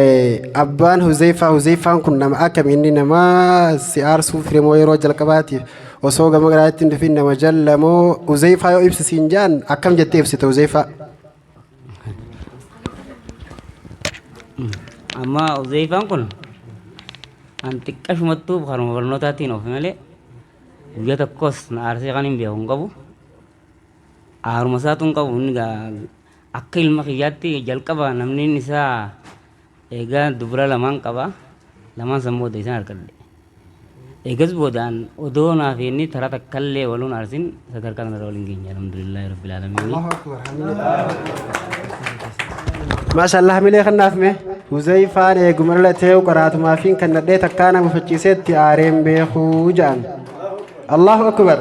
Abbaan Huzeyfaa Huzeyfaan kun nama akkami inni nama si aarsuu firemoo yeroo jalqabaatiif osoo gama garaatti hin dhufin nama jallamoo Huzeyfaa yoo ibsi siin jaan akkam jettee ibsita Huzeyfaa? Amma Huzeyfaan kun an xiqqashumattuu kanuma barnootaatiin ofe malee guyyaa tokkos na aarsee kan hin beeku hin qabu. Aaruma isaatu hin qabu inni Akka ilma kiyyaatti jalqaba namniin isaa eegaa dubra lamaan qaba. Lamaan san booda isaan argadhe. Eegas boodaan odoo naa fi inni taraa takkallee waluun aarsin sadarkaa kanarra waliin geenye alhamdulillaahi rabbil aalamiin. Allahu akbar. Maashaallah hamilee kannaaf mee Huzeyfaan eeguma dhalatee qaraatumaa fi kan nadhee takkaa nama mufachiiseetti aareen beekuu jedhan. Allahu akbar.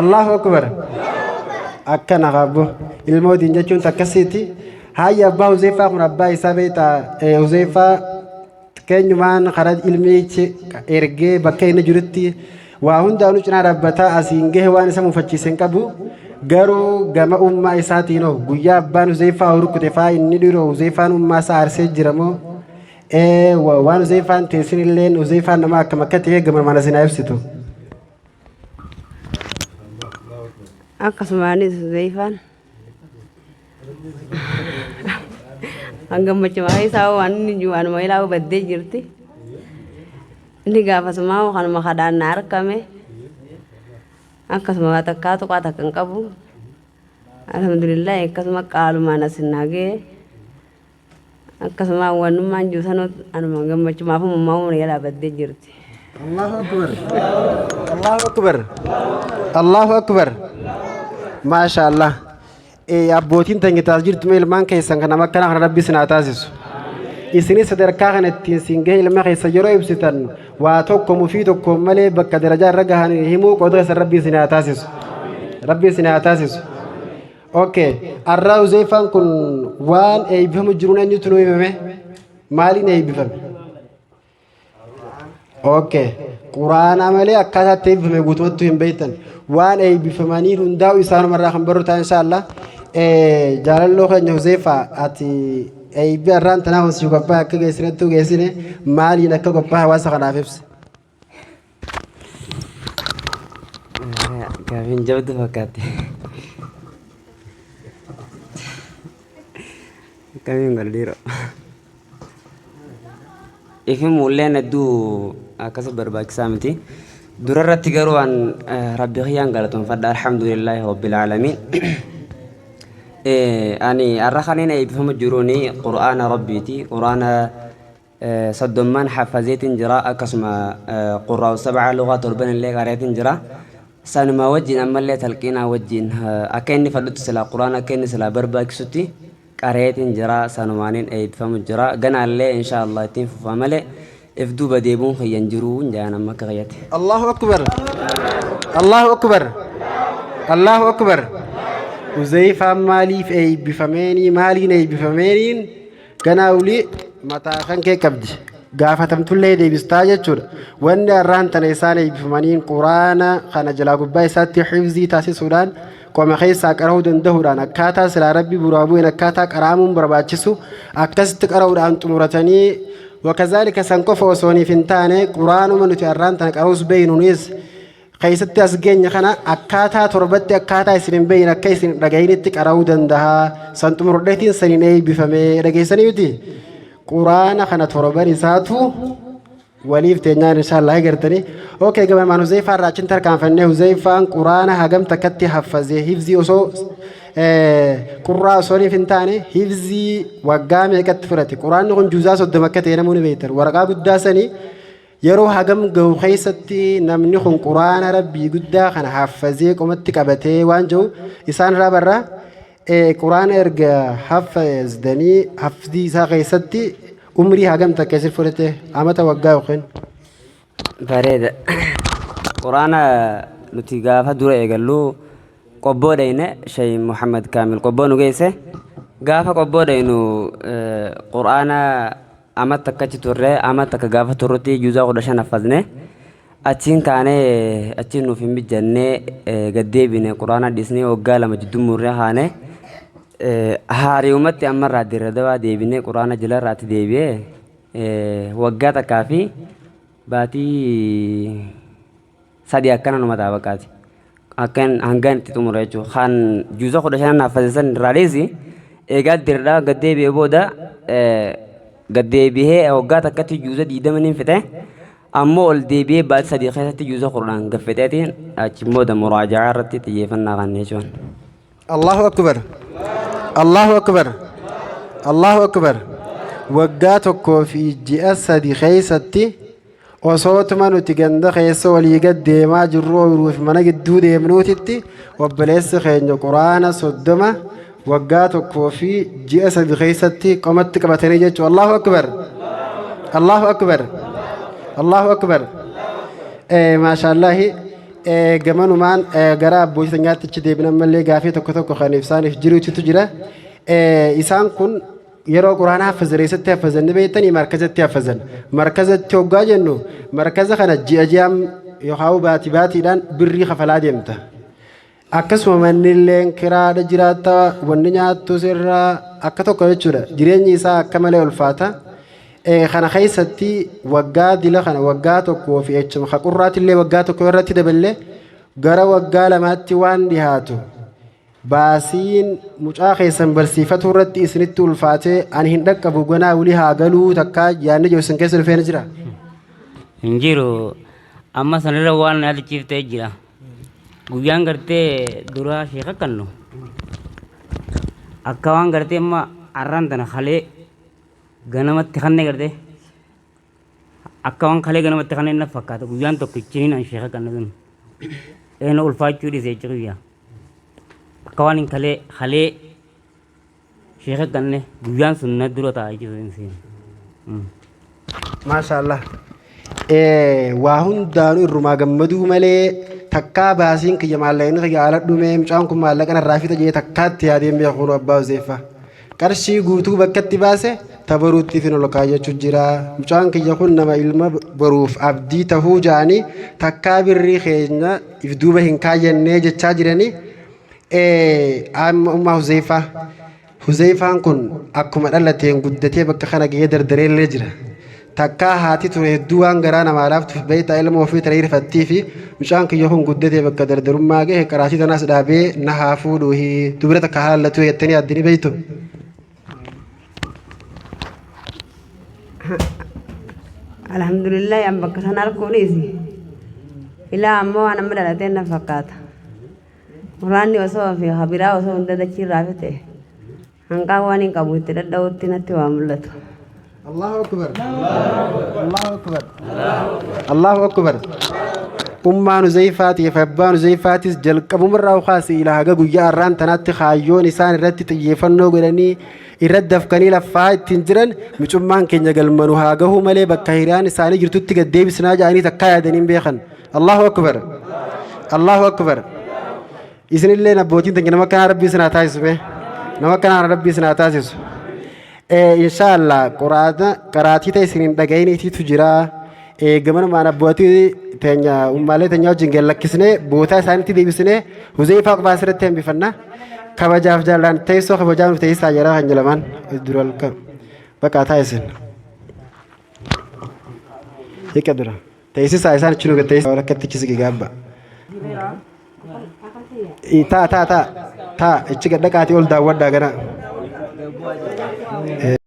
Allahu akbar. Akkana qabbo ilmoo diin jechuun takkasiiti. Haayya abbaa Huzeyfaa kun abbaa isaa beektaa Huzeyfaa keenyumaan karaa ilmichi ergee bakka inni jirutti waa hundaanuu cinaa dhaabbataa asiin gahe waan isa mufachiise hin qabu. Garuu gama ummaa isaatiin hoo guyyaa abbaan Huzeyfaa rukute faa inni dhiiroo Huzeyfaan ummaa isaa aarsee jira moo waan Huzeyfaan teessin illeen Huzeyfaan nama akkam akka ta'e gama mana sinaa ibsitu. Akkasumaanis Huzeyfaan gammachuu isaa waan inni waanuma ilaalu baddee jirti. Inni gaafasumaa kanuma kadhaan na argame. Akkasuma waa takkaa tuqaa takka hin qabu. Alhamdulillah akkasuma qaalumaan as naa ga'e. Akkasuma wannummaan jiru sanuu anuma gammachumaaf ummaa humna jalaa baddee jirti. Allahu akbar. Allahu akbar. Allahu akbar. Maasha Allah. Abbootiin teenya taas jirtu mee ilmaan keessan kan nama akkana kana rabbi isin haa taasisu. Isinis sadarkaa kana ittiin siin gahe ilma keessa yeroo ibsitan waa tokko mufii tokko malee bakka darajaa irra gahan himuu qooda keessan rabbi isin haa taasisu. Rabbi isin haa taasisu. Okay. Arraa Huzeyfaan kun waan eebbifamu jiruun eenyutu nu himame? Maaliin eebbifame? Okay. Quraana malee akkaataa itti eebbifame guutumatti hin beektan. Waan eebbifamanii hundaa'u isaanumarraa kan barru ta'a inshaallah. Jaalalloo keenya Huzeyfaa ati eebbi arraan tanaa hosii qophaa'e akka geessinettuu geessine maaliin akka qophaa'e hawaasa kanaaf ibsi. Gaafiin jabdu fakkaatti. Akkamiin godha dhiiroo. Ifi muulleen hedduu akkasi barbaachisaa miti. Dura irratti garuu an rabbi kiyyaan galatoonfadha alhamdulillaahi rabbil aalamiin. Ani har'a kaniin eebbifamu jiruuni qur'aana rabbiiti. Qur'aana Soddomman haffazeetiin jira akkasuma qurraa'u sab'a lugaa torban illee qareetiin jira. Sanuma wajjin ammallee talqiinaa wajjin akka inni fadhutti silaa quraan akka inni silaa barbaachisutti qareetiin jira sanumaaniin eebbifamu jira. Ganaallee insha Allah ittiin fufaa malee if duuba deebuun kiyya hin jiru jaan amma akka kiyyatti. Allahu akbar. Allahu akbar. Allahu akbar. Huzeyfaan maaliif eebbifameeni maaliin eebbifameeniin Ganaa wly mataa kan kee qabdi. Gaafatamtullee deebistaa jechuudha. Wanni har'aan tana isaan eebbifamaniin quraana kana jalaa gubbaa isaatti hifzii taasisuudhaan qoma keessaa qara'uu danda'uudhaan akkaataa silaa rabbi buraa bu'een akkaataa qara'amuun barbaachisu akkasitti qara'uudhaan xumuratanii wakazaalika san qofa osooniif hin taane quraanuma nuti har'aan tana qara'uus beeynuunis keessatti as geenya kana akkaataa torbatti akkaataa isin hin beekne akka isin dhaga'initti qara'uu danda'a. San xumurdheetiin saniin eebbifame dhageessanii miti. Quraana kana torban isaatu waliif teenyaan inshaallah eegartanii. Okay gabamaan Huzeyfaa irraa achiin tarkaanfannee Huzeyfaan quraana hagam takkatti haffazee hifzii osoo qurraa osoo hin taane hifzii waggaa meeqatti fudhate. Quraanni kun juuzaa 30 akka ta'e namoonni beektan. Waraqaa guddaa sanii Yeroo hagam gahu keessatti namni kun quraana rabbii guddaa kana haffazee qomatti qabatee waan jiru isaan irraa barra. Quraana erga haffazdanii hafzii isaa keessatti umrii hagam takka isin fudhate amata waggaa yookiin. Bareeda. Quraana nuti gaafa dura eegallu qobboo dhayne Sheey Muhammad Kaamil qobboo nu geesse. Gaafa qobboo dhaynu quraana Ama takka achi turre, ama takka gaafa turrutti juuzaa 15 haffazne. Achiin kaanee achiin nuuf hin mijjanne gad deebine quraana dhiisnee waggaa 2 jidduu murree kaane. Haariyumatti ammarraa Dirre Dawaa deebinee Qur'aana jalarraatti deebi'ee waggaa takkaa fi baatii 3 akkana numa ta'a baqqaati. Akkan hangaan itti xumura jechuudha. Kan juuza 15 haffaze san irraa dhiisi eegaa Dirre Dawaa gad deebi'ee booda gad deebi'ee waggaa takkatti juuza 20 niin fixe. Ammoo ol deebi'ee baatii 3 keessatti juuza 10 gad fixeetiin achiin booda muraaja'aa irratti xiyyeeffannaa kan jechuudha. Allahu Akbar. Allahu Akbar. Allahu Akbar. Waggaa tokkoo fi ji'a sadi keessatti osootuma nuti ganda keessa walii gad deemaa jirru ooyiruu fi mana gidduu deemnuutitti obboleessi keenya quraana 30 waggaa tokkoo fi ji'a sadi keessatti qomatti qabatanii jechuudha. Allahu Akbar. Allahu Akbar. Allahu Akbar. Maashaallahi. Gamanumaan gara abbootii teenyaatti achi deebina ammallee gaafii tokko tokko kan isaaniif jiruutu jira. Isaan kun yeroo quraana haffazan eessatti haffazan ni beektanii markazatti haffazan. Markazatti hoggaa jennu markaza kana ji'a ji'aan yookaan baatii baatiidhaan birrii kafalaa deemta. Akkasuma manni illee kiraadha jiraatta wanni nyaattus irraa akka tokko jechuudha. Jireenyi isaa akka malee ulfaata. Kana keessatti waggaa dila kana waggaa tokkoo fi echuma haqurraatti illee waggaa tokko irratti daballee gara waggaa lamaatti waan dhihaatu baasiin mucaa keessan barsiifatuu irratti isinitti ulfaatee ani hin dhaqqabu ganaa wuli haa galuu takkaa yaadni jiru isin keessa dhufee ni jira. Hin jiru amma sanirra waan na yaadachiiftee jira. Guyyaan gartee duraa sheeka kannu akka waan gartee amma arraan tana kalee ganamatti kanne gartee akka waan kalee ganamatti kanne na fakkaata guyyaan tokkichiniin an sheeka kanne sun eena ulfaachuu dhiise jecha guyyaa akka waan hin kalee kalee sheeka kanne guyyaan sun na dura ta'a jechuudha hin seenu. Maashaallah. Waa hundaanuu irrumaa gammaduu malee takkaa baasiin kiyya maallaqni kiyya ala dhumee mucaan kun maallaqa narraa fixa jedhee takkaatti yaadeen beeku kun abbaa Huzeeffaa. Qarshii guutuu bakkatti baase tabaruutti fin ol kaayyachuu jira. Mucaan kiyya kun nama ilma boruuf abdii tahuu ja'anii takkaa birrii keenya if duuba hin kaayyannee jechaa jiranii. Amma ummaa Huzeeffaa. Huzeyfaan kun akkuma dhalateen guddatee bakka kana gahee dardareellee jira. Takkaa haati ture hedduu waan garaa namaa laaftuuf beektaa ilma ofii tana hirfattii fi mucaan kiyya kun guddatee bakka dardarummaa gahe qaraatii tanaas dhaabee na haa fuudhuuhi dubra takka haallatuu jettanii yaaddanii beektu. Alhamdulillah an bakka sana arguunis ilaa ammoo waan amma dhalatee na fakkaata. Quraanni osoo fi habiraa osoo hunda dachii irraa fixe hanqaa waan hin qabu itti dhadha'utti natti waa mul'atu. Allahu Akbar. Allahu Akbar. Allahu Akbar. Ummaan Huzeyfaatii fi abbaan Huzeyfaatis jalqabumarraa kaasee ilaa haga guyyaa har'aan tanaatti kaayyoon isaan irratti xiyyeeffannoo godhanii irratti dafkanii laffaa ittiin jiran mucummaan keenya galmanu haa gahuu malee bakka hiriyaan isaanii jirtutti gad deebisnaa jedhanii takkaa yaadanii hin beekan. Allahu Akbar. Allahu Akbar. Isinillee abbootiin teenya nama akkanaa rabbii isin haa taasisu mee. Nama akkanaa rabbii isin haa taasisu. Inshaallah quraana qaraatii ta'e isin hin dhaga'iniitiitu jira. Gamanumaan abbootii teenya ummaalee teenya wajjin gad lakkisnee bootaa isaaniitti deebisnee Huzeyfaa qofaa asirratti hambifanna. Kabajaaf jaalaan teessoo kabajaa nuuf teessisaa jira kan jedhaman dura bakka taasisan. Hiika dura. Teessisaa isaan achi nu teessisa walakkatti achi siqi gaabba. Taa taa taa taa achi gad dhaqaatii ol daawwadhaa gara.